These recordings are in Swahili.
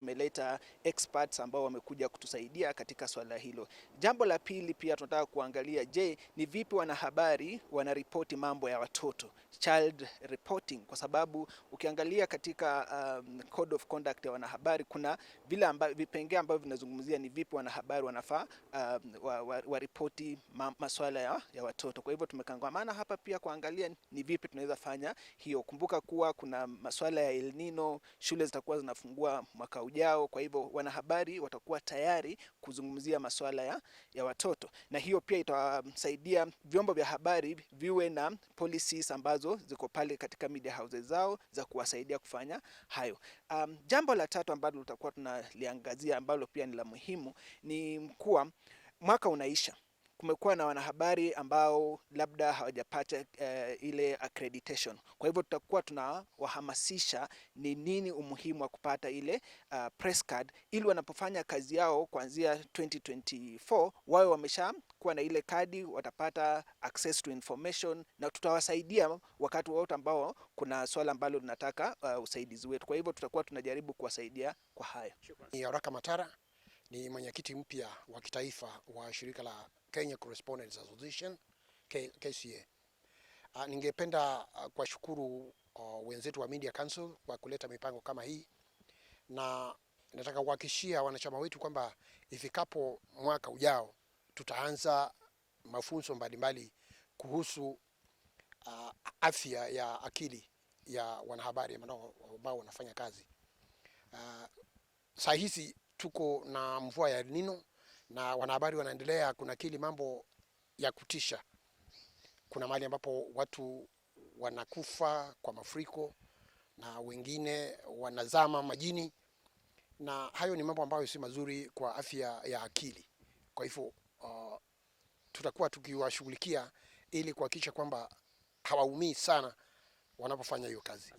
Tumeleta experts ambao wamekuja kutusaidia katika swala hilo. Jambo la pili pia tunataka kuangalia, je, ni vipi wanahabari wanaripoti mambo ya watoto, child reporting, kwa sababu ukiangalia katika code of conduct ya wanahabari kuna vile vipengee ambavyo vinazungumzia ni vipi wanahabari wanafaa waripoti masuala ya watoto. Kwa hivyo tumekangamana hapa pia kuangalia ni vipi tunaweza fanya hiyo. Kumbuka kuwa kuna masuala ya El Nino, shule zitakuwa zinafungua mwaka ujao, kwa hivyo wanahabari watakuwa tayari kuzungumzia masuala ya watoto, na hiyo pia itasaidia vyombo vya habari viwe na policies ambazo ziko pale katika media houses zao za kuwasaidia kufanya hayo. Jambo la tatu ambalo tutakuwa tunaliangazia ambalo pia ni la muhimu ni kuwa mwaka unaisha. Kumekuwa na wanahabari ambao labda hawajapata ile accreditation. Kwa hivyo tutakuwa tunawahamasisha ni nini umuhimu wa kupata ile press card ili wanapofanya kazi yao kuanzia 2024 wawe wamesha kuwa na ile kadi, watapata access to information na tutawasaidia wakati wote ambao kuna swala ambalo linataka usaidizi wetu. Kwa hivyo tutakuwa tunajaribu kuwasaidia kwa hayo. Ni Araka Matara, ni mwenyekiti mpya wa kitaifa wa shirika la Kenya Correspondents Association, KCA. Ningependa kuwashukuru wenzetu wa Media Council kwa kuleta mipango kama hii, na nataka kuhakikishia wanachama wetu kwamba ifikapo mwaka ujao tutaanza mafunzo mbalimbali kuhusu afya ya akili ya wanahabari ambao wanafanya kazi. Saa hizi tuko na mvua ya El Nino na wanahabari wanaendelea kunakili mambo ya kutisha. Kuna mahali ambapo watu wanakufa kwa mafuriko na wengine wanazama majini, na hayo ni mambo ambayo si mazuri kwa afya ya akili. Kwa hivyo tutakuwa tukiwashughulikia ili kuhakikisha kwamba hawaumii sana wanapofanya hiyo kazi.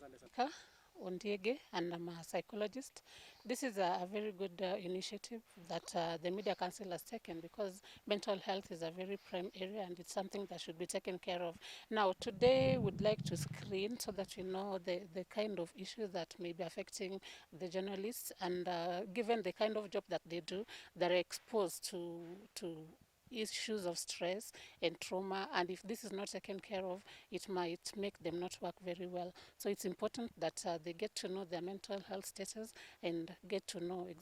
Ondiege, and I'm a psychologist. This is a very good initiative that the Media Council has taken because mental health is a very prime area and it's something that should be taken care of. Now, today we'd like to screen so that we know the kind of issues that may be affecting the journalists, and given the kind of job that they do, they're exposed to issues of stress and trauma, and if this is not taken care of, it might make them not work very well. So it's important that they get to know their mental health status and get to know exactly